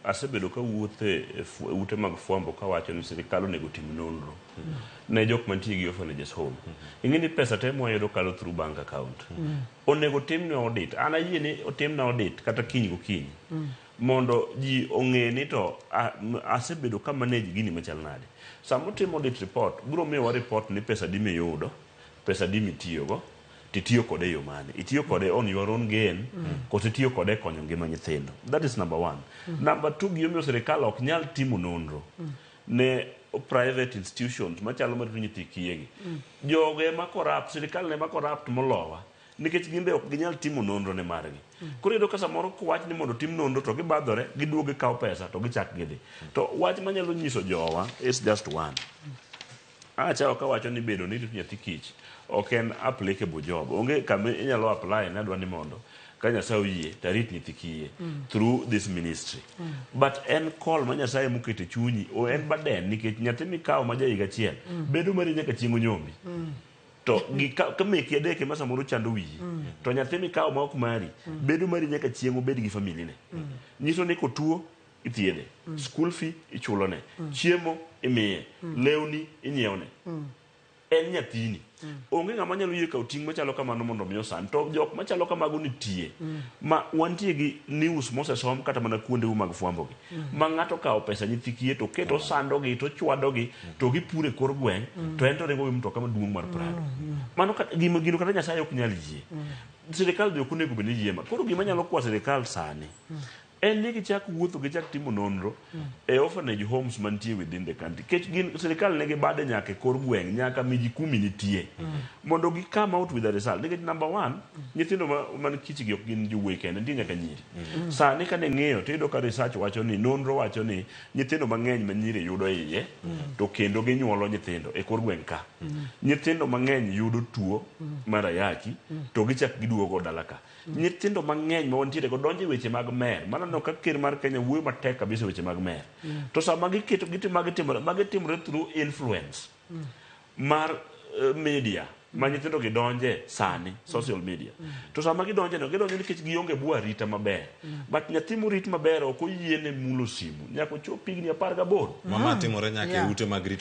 Asebedo kawuotho e ute mag fwambo kawacho ni sirikal onego otim nonro ne jok mantie gi orphanages home. Ing'e ni pesa te mwayudo kalo through bank account. Onego timne audit. An ayie ni otimna audit kata kiny gokinyi. Mondo ji ong'e ni to asebedo ka manage gini machal nade. Sama otim audit report, biro miyowa report ni pesa adi miyudo, pesa adi mitiyogo, titiyo kode e yo mane. Itiyo kode on your own gain, koso itiyo kode e konyo ngima nyithindo. That is number one. Number two, gimomiyo sirikal ok nyal timo nonro ne private institutions machalo marito nyithi kiye gi. Jogo ema corrupt, sirikal ema corrupt molowa. Nikech gin be ok ginyal timo nonro ne margi. Koro iyudo ka samoro kowach ni mondo otim nonro to gibadhore, giduogo gikawo pesa to gichak gidhi. To wach manyalo nyiso jowa is just one. Achawo kawacho ni bedo ni irito nyathi kich ok en applicable job. Onge kama inyalo apply ni adwa ni mondo ka Nyasaye oyie to arit nyithi kiye through this ministry. But en call ma Nyasaye moketo e chunyi, o en burden nikech nyathi mikawo ma ja higa achiel bedo mari nyaka chieng' onyombi. To gi ka meki adek ema samoro chando wiyi, to nyathi mikawo ma ok mari bedo mari nyaka chieng' obed gi family ne. Nyiso ni kotuo ithiedhe, school fee ichulone, chiemo imiye, lewni inyiewne. En nyathini. Onge ng'ama nyalo yie kawo ting' machalo kamano mondo mi osand. To jok machalo kamago nitie. Ma wantie gi news mosesom kata mana kuondeu mag fwambo gi. Ma ng'ato okawo pesa nyithi kiye to oketo osandogi to ochwadogi to gipuro e kor gweng' to en to oringo gi mtoka maduong' mar Prado. Mano gima gino kata Nyasaye ok nyal yie. Sirikal be ok onego bed ni yie ma. Koro gima nyalo kwa sirikal sani en ni gichak wuotho gichak timo nonro e orphanage homes mantie within the country. Nikech gin sirikal nigi bade nyaka e kor gweng' nyaka miji kumi nitie mondo gi come out with a result. Nikech number one, nyithindo man kich gi ok gin jowuoyi kende, nitie nyaka nyiri. Sani kane ng'iyo to iyudo ka research wacho ni nonro wacho ni nyithindo mang'eny ma nyiri yudo iye to kendo ginyuolo nyithindo e kor gweng' ka. Nyithindo mang'eny yudo tuo mar ayaki to gichak giduogo dala ka. Nyithindo mang'eny ma wantiere go donjo e weche mag mer. Mano aneno ka ker mar Kenya wuoyo matek kabisa e weche mag mer. To sama giketo gitimo magi timore, magi timore through influence mar media ma nyithindo gi donje sani, social media. To sama gidonje no, gidonjo nikech gionge bwo arita maber. But nyathi morit maber ok oyiene mulo simu nyaka ochop higni 18. Mama timore nyaka e ute mag rito